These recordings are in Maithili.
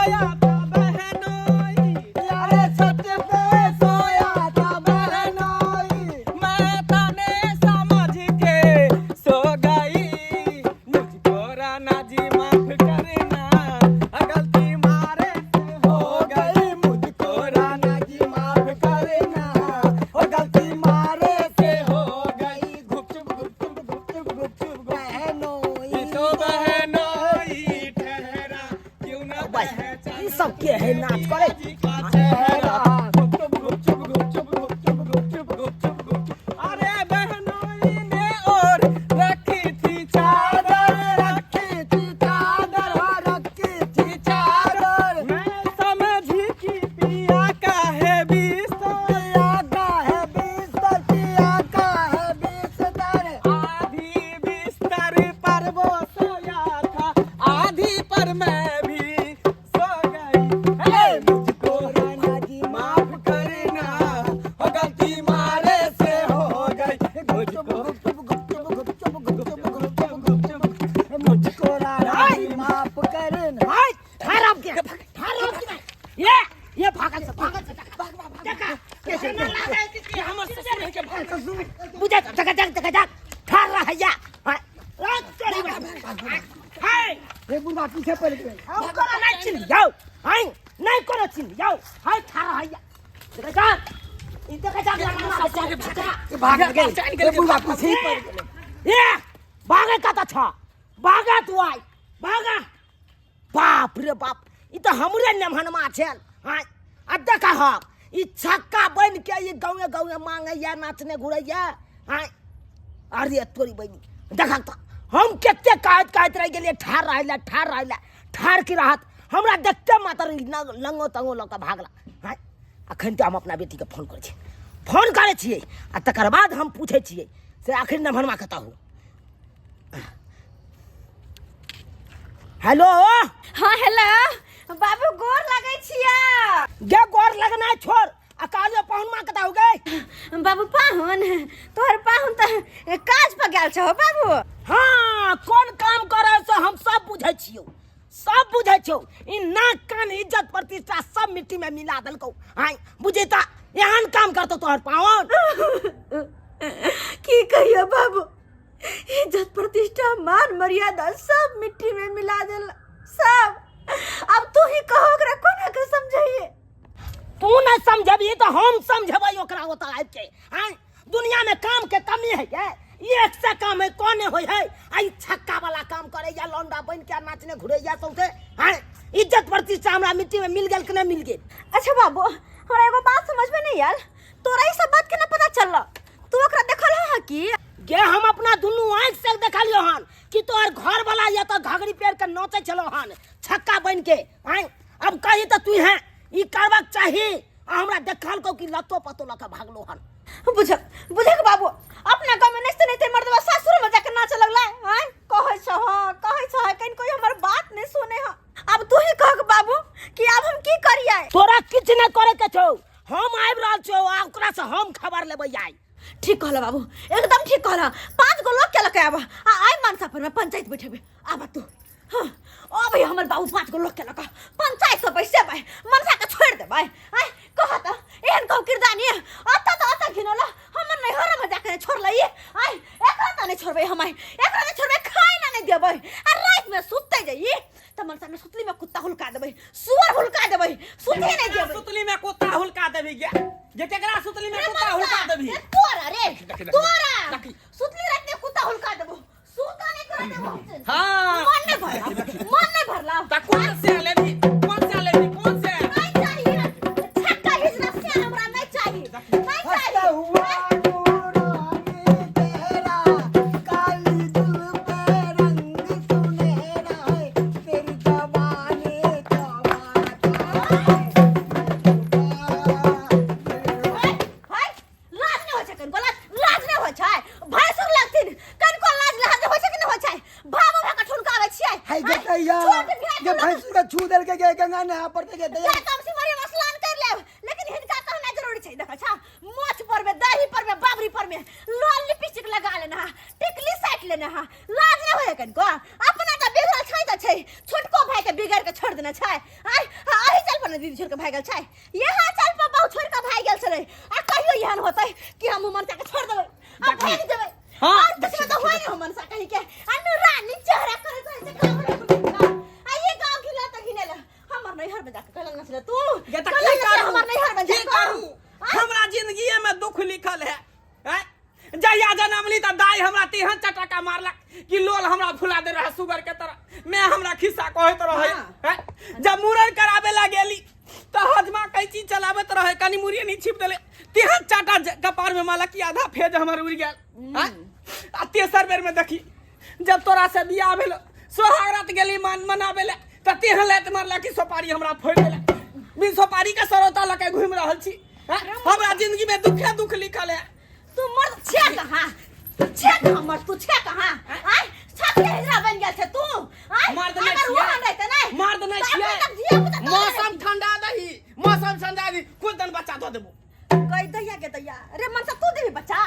सोया था बहनोई, अरे छत पे सोया था बहनोई, मैं ताने समझ के सो गई। मुझको राणा जी माफ करना, गलती मारे से हो हो गई। गई। मुझको राणा जी माफ करना, ओ गलती मारे से हो गई। गुपचुप गुपचुप गुपचुप गुपचुप गुपचुप बहनोई तो बहनोई ठहरा, क्यों ना भाई, पहचाना ई सब के है नाच करे? जी का चेहरा। गुपचुप गुपचुप गुपचुप गुपचुप गुपचुप गुपचुप गुपचुप। अरे बहनोई ने और रखी थी चादर, रखी थी चादर, रखी थी चादर, मैं समझी कि पिया का है बिस्तर, पिया का है बिस्तर, पिया का है बिस्तर, आधी बिस्तर पर वो सोया था, आधी पर मैं भी सो गई। हे मुझको राणा जी माफ करना, हो गलती मारे से हो गई। गुपचुप मुझको गुपचुप गुपचुप गुपचुप गुपचुप गुपचुप गुपचुप, मुझको राणा जी माफ करना। हाय, ठहराव के, ठहराव के। ये भागल से, भागल से, भाग भाग भाग। देखा कैसे ना लागे कि हमर ससुर है के भाग। बुझे जगह जगह जगह जगह ठहर रहा है या। हाय, चोरी हाय। हे बुढ़वा पीछे पड़ गए। हम कोनो नहीं चिन्ह जाओ, हाय, नहीं कोनो चिन्ह जाओ। हाय, ठहर रहा है या। देखा जा, ई देखा जा, ये भाग गए, ये बुढ़वा पीछे ही पड़ गए। ये भागे कत छ, भागा तू आइ भागा। बाप रे बाप, ई तऽ हमरे नेमहनमा छल। हाँ, आ देखा हक, ई छक्का बनि के ई गाँवे गाँवे मांगैया, नाचने घुरैया। हाँ, अरे तोरी बहिनी, देखा तऽ हम कते कहैत कहैत रहि गेलियै, ठाढ़ रहै लए, ठाढ़ रहै लए, ठाढ़ की रहत। हमरा देखते मात्र ई लंगो तंगो लऽ कऽ भागला। हाँ, अखन तऽ हम अपना बेटीके फोन करै छियै, फोन करै छियै आ तकर बाद हम पूछै छियै से आखिर नेमहनमा कतऽ हो। हेलो। हाँ हेलो बाबू, गोर लगै छिया। गे गोर लगना छोड़, आ कहलियो पाहुन कतऽ हो गई? बाबू पाहुन, तोहर पाहुन तऽ काज पर गेल छहो बाबू। हाँ, कोन काम करे से हम सब बुझै छियौ, सब बुझै छियौ। ई नाक कान इज्जत प्रतिष्ठा सब मिट्टी में मिला देलकौ। हाँ बुझे ता एहन काम करतो तोहर पाहुन। की कहियो बाबू, इज्जत प्रतिष्ठा मान मर्यादा सब मिट्टी में मिला देल सब। अब तू ही कहो ओकरा कोना के समझाइए? तू नहीं समझबी तो हम समझबै ओकरा ओतऽ आबि के। हाँ, दुनिया में काम के कमी है ये, एक से काम है कोने होय है। आ ई छक्का वाला काम करे या लौंडा बन के नाचने घुरे या सौंसे। हाँ, इज्जत प्रतिष्ठा हमरा मिट्टी में मिल गेल कि नहीं मिल गेल? अच्छा बाबू, हमरा एगो बात समझ में नहीं आयल, तोरा ई सब बात केना पता चलल? तू ओकरा देखल हँ की? गे हम अपना दुनू आँखि से देखलियो हन कि तोहर घर वाला या तो घघरी पेर के नोचे छलो हन छक्का बन के। आँय, अब कही तो तू हैं ई करबाक चाही, आ हमरा देखल को कि लतो पतो लऽ के भागलो हन। बुझक बुझक बाबू, अपना गाँव में नचते नचते मर्दवा सासुर में जाके नाचे लगला। आँय कहै छह, कहै छह, कहीं कोई हमर बात नहीं सुने ह। अब तू ही कह बाबू कि अब हम की करिए? तोरा किछु नहि करे के छौ, हम आबि रहल छियौ आ ओकरा से हम खबर लेबै आइ। ठीक कहला बाबू, एकदम ठीक कहला। 5 गो लोग के लके आबा आ आइ मनसा पर में पंचायत बैठेबे। आबा तू। हाँ, ओ भैया हमर बाबू 5 गो लोग के लका पंचायत से बैसेबै, मनसा के छोड़ देबै। आइ कह त एहन कहू किरदानी अत त अत घिनौला हमर नैहर में जाके छोड़लै। आइ एकरा त नहीं छोड़बै हम, आइ एकरा नहीं छोड़बै, खाइ ला नहीं देबै। आ रात में सुतते जाइए त मनसा में सुतली में कुत्ता हुलका देबै, सुअर हुलका देबै, सुते नहीं देबै। सुतली में कुत्ता हुलका देबी गे? जे केकरा सुतली में रे कुत्ता मनसा, हुलका देबी? रे तोरा रे, देखी, देखी, तोरा। देखी। सुतली रात में कुत्ता हुलका देबो, सुता नहीं करा देबो। हाँ। मन नहीं भरला, मन नहीं भरला। त कौन से लेबी, कौन से लेबी, कौन से? नहीं चाहिए छक्का हिजड़ा से, हमरा नहीं चाहिए, नहीं हंसता चाहिए। हुआ नूरानी चेहरा, काली जुल्फ रंग सुनहरा है, तेरी जवानी जवान हाय, हाय, लाज नहि होइ छै कनिको? लाज लाज नहि होइ छै? भैंसुर लगथिन, कनिको लाज लाज होइ छै कि नहि होइ छै? भावो भए कऽ ठुनकाबै छियै। हाय गतैया, छोट भाय जे भैंसुर के छू देलकै के गंगा नहा पड़तै के दैया। जा कम से मरियम स्नान कर लेब, लेकिन हिनका कहना जरूरी छै। देखै छा, मोछ पर में, दही पर में, बाबरी पर में लाल लिपस्टिक लगा लेना है, टिकली साटि लेना है। लाज नहि होय कनिको? अपना तऽ बिगड़ल छै तऽ छै, छोटको भाई के बिगड़ के छोड़ देने छै। आय पर ने दीदी छोड़ के भाग गेल छै यहाँ चल पर बाबू छोड़ के भाग गेल छलै आ कहियो एहन होतै कि हम मनसा के छोड़ देबै आ भाग जेबै। हाँ, और कुछ में तो होय नहीं मनसा कहीं के आ नु रानी चेहरा करे तो ऐसे गांव में आ ये गांव घिना त घिनेला हमर नैहर में जाके कहलन नचले तू। गे तऽ कहलन की नचले करू? हमर नैहर में की जाके करू? हमरा जिंदगी में दुख लिखल है, हैं? जहिया जनमली तऽ दाई हमरा तेहन चटका मारलक कि लोल हमरा फुला दे रहे सुगर के तरह। मैं हमरा खिस्सा कहैत रहे। हाँ। हैं? जब मूड़न कराबे ला गेली तऽ हजमा कैंची चलाबैत रहे, कनी मुड़िए नहीं छिप देले, तेहन चाटा कपार में मारलक कि आधा फेज हमर उड़ि गेल। हैं? आ तेसर बेर में देखी जब तोरा से बियाह भेल, सोहाग रात गेली मान मनाबे ला तऽ तेहन लात मारलक कि सोपारी हमरा फोड़ि देलक। बिन सोपारी के सरौता लऽ के घुमि रहल छी। हैं? हमरा जिंदगी में दुखे दुख लिखल है। तू मर्द छे कहाँ? छे कहाँ मर्द? तू छे कहाँ? आय छत के हिजड़ा बन गेल छे तू। आय मर्द नहि अगर छियै। वहाँ नहीं त नहीं। मर्द नहि तऽ छियै। अखन तक धिया पुता तोरे मौसम ठंडा दही, मौसम ठंडा दही, कुछ दिन बच्चा दऽ देबो। कहि दैया के दैया रे मनसा तू देबी बच्चा?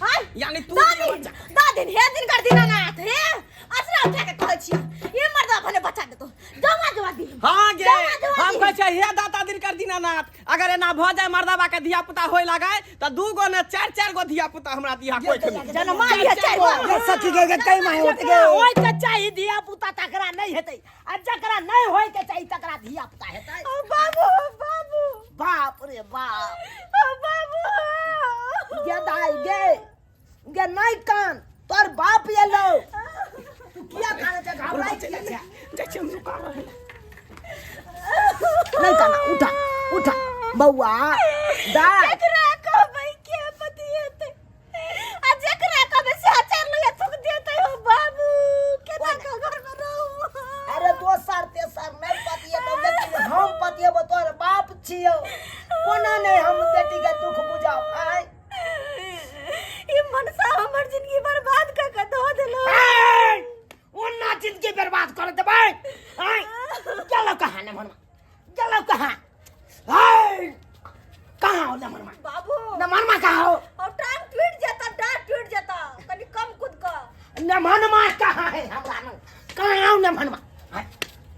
आय यानी तू दा दिहे दिन, बच्चा। दा दिन, हे दिन कर दिना नाथ, हे असरा उठा के कहै छियै ये मर्द भले बच्चा देतो, जमा जमा दी। हाँ गे, जमा जमा हम दी। कहै छियै हे दाता दिन कर दीनानाथ, अगर एना भऽ जाय मर्दाबा के धिया पुता होय लागै तऽ दू गो ने चारि चारि गो धिया पुता हमरा दिहा कोइ खेबै। जनमा लिह चारि गो। गे सखी गे, गे कै माय होत गे। जकरा होय के चाही धिया पुता तकरा नहीं हेतै, आ जकरा नहीं होय के चाही तकरा धिया पुता हेतै। ओ बाबू, बाबू। बाप रे बाप। ओ बाबू। गे दाई गे, गे नहीं कान, तोर बाप एलो। तू किया काने छै, घबराइ किया छै? जाइ छियै हम नुका रहल। नहीं काना, उठा उठा बौआ। दाई केकरा कहबै के बतियेतै, आ जेकरा कहबै से हचार लैया थूक देतै। हो बाबू, केना के घर में रहू? अरे दोसर तेसर नहीं पतिएतौ, लेकिन हम पतिएबो, तोर बाप छियौ, कोना नहीं हम बेटी के दुख बुझाउ? आय ई मनसा हमर जिंदगी बर्बाद क के धो देलो। ए, ओना जिंदगी बर्बाद कर देबै। आय गेलौ कहाँ ने मनमा, गेलौ कहाँ? आय कहाँ हो ने मनमा? बाबू ने मनमा कहाँ हो? और टांग टूट जाता, डांट टूट जाता, कनी कम कूद क। ने मनमा कहाँ है हमरा न? कहाँ हो ने मनमा? आय,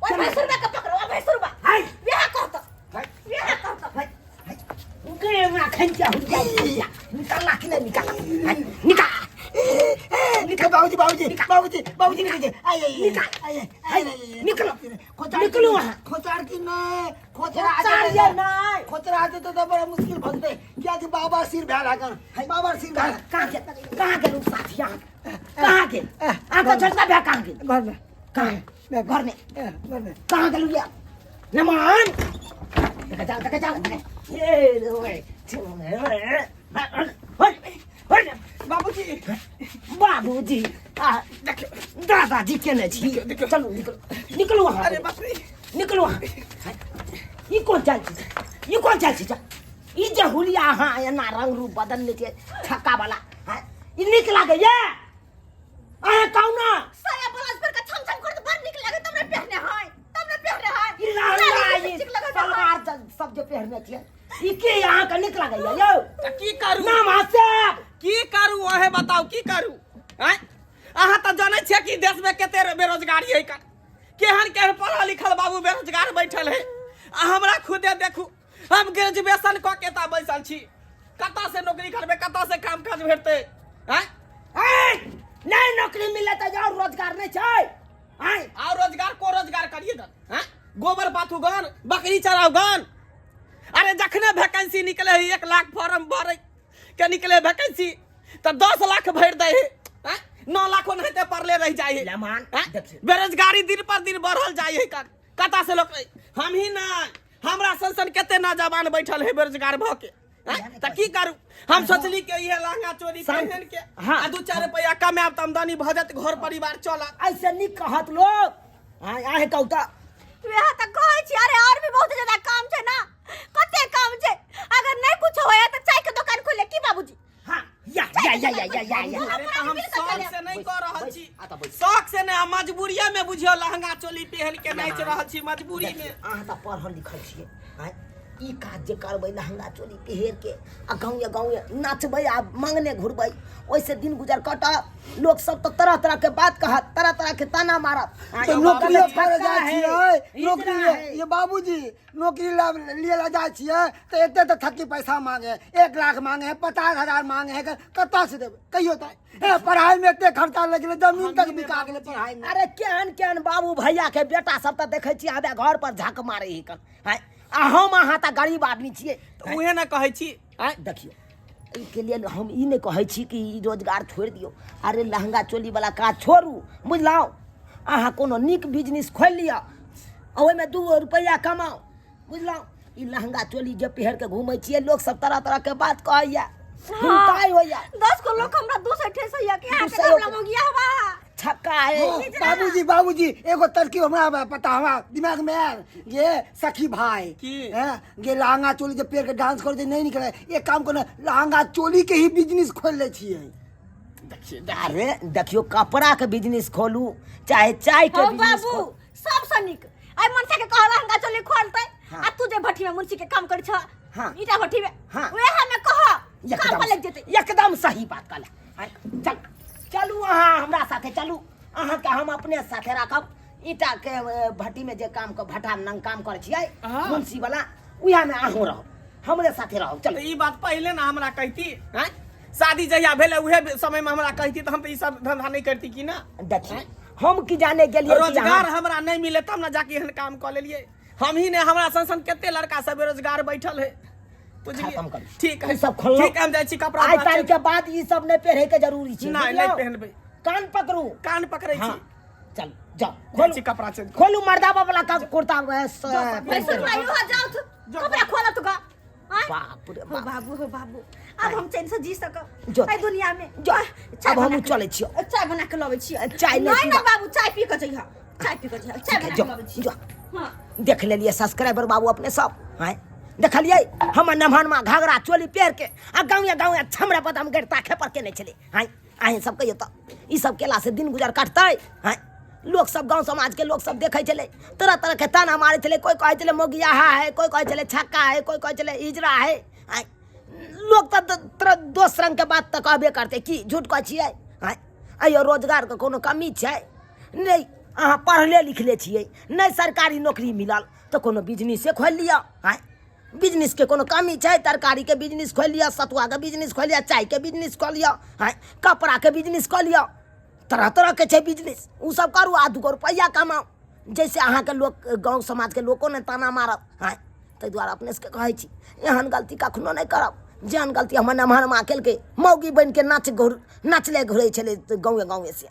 ओए भैंसुरबा के पकड़ो, ओए भैंसुरबा। आय। वियाह कहत, आय। वियाह कहत। हाय, गे हमरा खंचा हो जाय, निकाला कि नहीं निकाला? हाय, निकाल। निकल बाबूजी, बाबूजी, बाबूजी, बाबूजी, निकल जे। आय, आय, निकाल। आय, आय, आय, निकलो। खोचार निकलो वहाँ। खोचार की नहीं, खोचरा खोचार आजे ये नहीं। खोचरा आजे तो बड़ा मुश्किल भगते। क्या कि बाबा सिर भैल आकर, बाबा सिर भैल। कहाँ के, कहाँ के लोग साथी यहाँ? कहाँ के? आपका छोटका भैया कहाँ के? घर में। कहाँ? घर में। घर में। कहाँ के लोग यार? नमन। देखा जा, देखा जा, देखा। ये ओए, बाबूजी। बाबूजी, आ, देखियौ। दादाजी केने छी? देखियौ, देखियौ। चलू, निकलो, निकलो वहाँ। अरे बाप रे। निकलो वहाँ। ई कोन चाल छी? ई कोन चाल छी? ई जे हुलिया अहाँ एना रंग रूप बदलने छै छक्का वाला, हाँ? ई नीक लागैया? अहाँ कहू ना। साया ब्लाउज पर के छम छम करत बड़ नीक लागे, तुमने पहने है, तुमने पहने है। ई लहंगा, लाली ई लिपस्टिक लगल है। सलवार सब जे पहनने छियै, ई के अहाँके नीक लागैया यौ? तऽ की करू? नाम हँसायब। की करू अहे बताउ, की करू? आँय, अहाँ तऽ जानै छियै कि देश में कते बेरोजगारी है, केहन केहन पढ़ल लिखल बाबू बेरोजगार बैठल है। आ हमरा खुदे देखू, हम ग्रेजुएशन कऽ के तऽ बैसल छी, कतऽ से नौकरी करबै, कतऽ से काम काज भेटतै? आँय? आँय, नहि नौकरी मिले तऽ और रोजगार नहि छै? आँय? और रोजगार को रोजगार करिए गन? आँय? गोबर पाथू गन, बकरी चराउ गन। अरे जखने वैकेंसी निकले है 1 लाख फॉर्म भरे के निकले वैकेंसी तऽ 10 लाख भरि दै है। आँय? 9 लाख ओनाहिते पड़ले रहि जाइ है। लेमान, आँय? देखियौ। बेरोजगारी दिन पर दिन बढ़ल जाइ है। कतऽ से लोक, हम ही नहि, हमरा सन सन कते नौजवान बैठल है बेरोजगार भऽ के। आँय? तऽ की करू? हम सोचली के इहे लहंगा चोरी शांति। पहिन के हाँ। आ 2-4 रुपया कमायब तऽ आमदनी भऽ जायत, घर परिवार चलत। ऐसे नीक कहत लोक। आँय, आँय कहू तऽ। वएह तऽ कहै छी, अरे और भी बहुत ज्यादा काम छै ना, कते काम छै, अगर नहीं कुछ होया तऽ चाय के दुकान खोले की बाबूजी? हाँ, या, या, या, या, या, या, या। अरे तऽ हम मिल कऽ शौक चले। से नहीं कऽ रहल छी, आ तऽ बैस। शौक से नहीं, हम मजबूरिये में बुझियौ लहंगा चोली पहन के नाचि रहल छी मजबूरी में। अहाँ तऽ पढ़ल लिखल छियै, आँय? ई काज जे करबै लहंगा चोली पहिर के आ गाँवे गाँवे नाचबै आ मांगने घुरबै ओहिसे दिन गुजर कटत लोक सब तऽ तरह तरह के बात कहत तरह तरह के ताना मारत तऽ नौकरियो करे जाइ छियै नौकरी ये बाबूजी नौकरी ला लिए ला जाइ छियै तऽ एते तऽ थक्की पैसा मांगे 1 लाख मांगे है, 50,000 मांगे है। कतऽ से देबै कहियो तऽ? ए पढ़ाई में एते खर्चा लग गेलै, जमीन तक बिका गेलै पढ़ाई में। अरे केहन केहन बाबू भैया के बेटा सब तऽ देखै छियै हमे घर पर झक मारे ही कन आँय, आ हम अहाँ तऽ गरीब आदमी छियै। तऽ उहे ने कहै छी। आँय, देखियौ, एहिके लेल हम ई नहि कहै छी कि ई रोजगार छोड़ि दियौ। अरे लहंगा चोली वाला काज छोड़ू, बुझलहुँ? अहाँ कोनो नीक बिजनेस खोलि लिअ आ ओहिमे 2 रुपैआ कमाउ, बुझलहुँ? ई लहंगा चोली जे पहिर के घूमै छियै, लोक सब तरह तरह के बात कहैया, हिंसाई होइया। 10 गो लोग हमरा दूसरे ठेस होइया कि अहाँ के दूसरे नाम लमोगिया हवा। छक्का है। हाँ, बाबूजी, बाबूजी, एगो तरकीब हमरा पता, हमरा दिमाग में आयल जे सखी भाई। की? हैं गे, लहंगा चोली जे पेर के डांस करे नहीं निकले, एक काम करना, लहंगा चोली के ही बिजनेस खोल ले छियै। देखिए। अरे देखियौ, कपड़ा के बिजनेस खोलू चाहे चाय के हो बिजनेस बाबू, खोलू। सबसँ नीक आइ मनसा के कहला लहंगा चोली खोलतै आ तू जे भट्ठी में मुंशी के काम करै छ ईटा भट्ठी में, वेह में कह काम पर लग जेतै। एकदम सही बात कहला। आय, चल चलू, अहाँ हमरा साथे चलू। अहाँके हम अपने साथे राखब। ईटा के भट्टी में जे काम के भट्टा नंग काम करै छियै, मुंशी वाला, उएह में अहूँ रहब, हमरे साथे रहब, चलू। तऽ ई बात पहिले ने हमरा कहती हैं? शादी जहिया भेलै उहे समय में हमरा कहती तऽ हम तऽ ई सब धंधा नहि करती की ना? देखिए, हम की जाने गेलियै कि रोजगार अहाँ हमरा नहि मिले तब ने जाके एहन काम कऽ लेलियै। हम ही ने, हमरा सन सन कते लड़का सब बेरोजगार बैठल है, बुझलियै? खत्म करू। ठीक है। ई सब खोललहुँ। ठीक है, हम जाइ छी कपड़ा आइ उपड़ा तारीख के बाद ई सब नहि पहिरे के जरूरी छै। नहि, नहि बुझलहुँ? पहिनबै। कान पकड़ू। कान पकड़ै छी। चल जाओ। जाइ खोलू। छी कपड़ा चेंज। खोलू, मर्दाबा वाला का कुर्ता भाई पेंट सुन भाई, वहाँ जाओ तू, कपड़ा खोला तू का आँय? बाप रे हो बाप। बाबू, हो बाबू, अब हम चैन से जी सकब जो। एहि दुनिया में। जो। चाय अब हमहूँ बना के- चलै छियौ। चाय बना के लबै छियै। चाय नहि नहीं पीबा। ना बाबू, चाय पी के जइह, चाय पी के जइह, चाय बना जो, के लबै छियै। जो। हाँ। देख लेलियै सब्सक्राइबर बाबू अपने सब हैं, देखलियै हमर नमहनमा घाघरा चोली पहिर के आ गाँवे गाँवे छमरा बदाम गैर ताखे पर केने छलै हैं। अहीं सब कहियौ तऽ ई सब केला से दिन गुजर कटतै हैं? लोक सब, गाँव समाज के लोक सब देखै छलै, तरह तरह के ताना मारै छलै। कोइ कहै छलै मोगियाहा है, कोइ कहै छलै छक्का है, कोइ कहै छलै हिजड़ा है। आँय, लोक तऽ तरह दोस रंग के बात तऽ कहबे करतै। की झूठ कहै छियै? आँय, अइयो रोजगारके कोनो कमी छै नहि। अहाँ पढ़ले लिखले छियै, नहि सरकारी नौकरी मिलल तऽ कोनो बिजनेसे खोलि लिअ। आँय, बिजनेसके कोनो कमी छै? तरकारीके बिजनेस खोलि लिअ, सतुआके बिजनेस खोलि लिअ, चायके बिजनेस कऽ लिअ, आँय, कपड़ाके बिजनेस कऽ लिअ। तरह तरहके छै बिजनेस, ओ सब करू आ 2 गो रुपैआ कमाउ, जैसे अहाँके लोक, गाँव समाजके लोको नहि ताना मारत। आँय, ताहि दुआरे अपने सबके कहै छी, एहन गलती कखनो नहि करब जेहन गलती हमर नमहर माँ केलकै, मौगी बनिके नाच घुर नाचले घुरै छलै गाँवे गाँवे से।